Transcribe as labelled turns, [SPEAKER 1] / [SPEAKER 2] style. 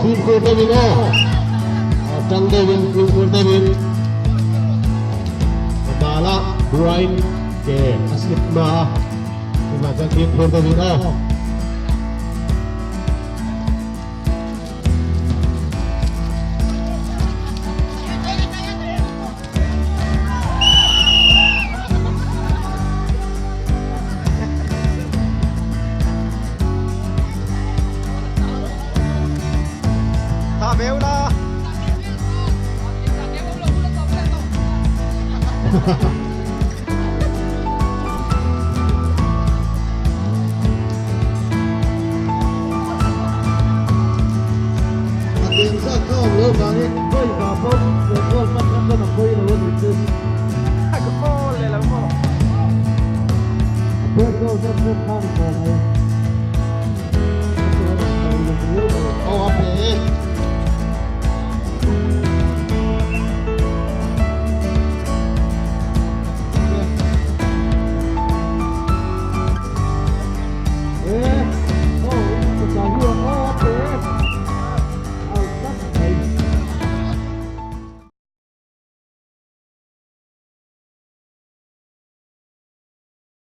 [SPEAKER 1] Fimkhur deuhin aw. Tang deuhin fimkhur deuhin. A bala buain ke a slip hma a. Chuvang chuan fimkhur deuhin aw. A ken zat kha awm lo vangin vawi va pawh he goal hman khan chuan a pawi lo a nih chu. A third goal zet zet kha a ni tawh mai. Aw a pe e.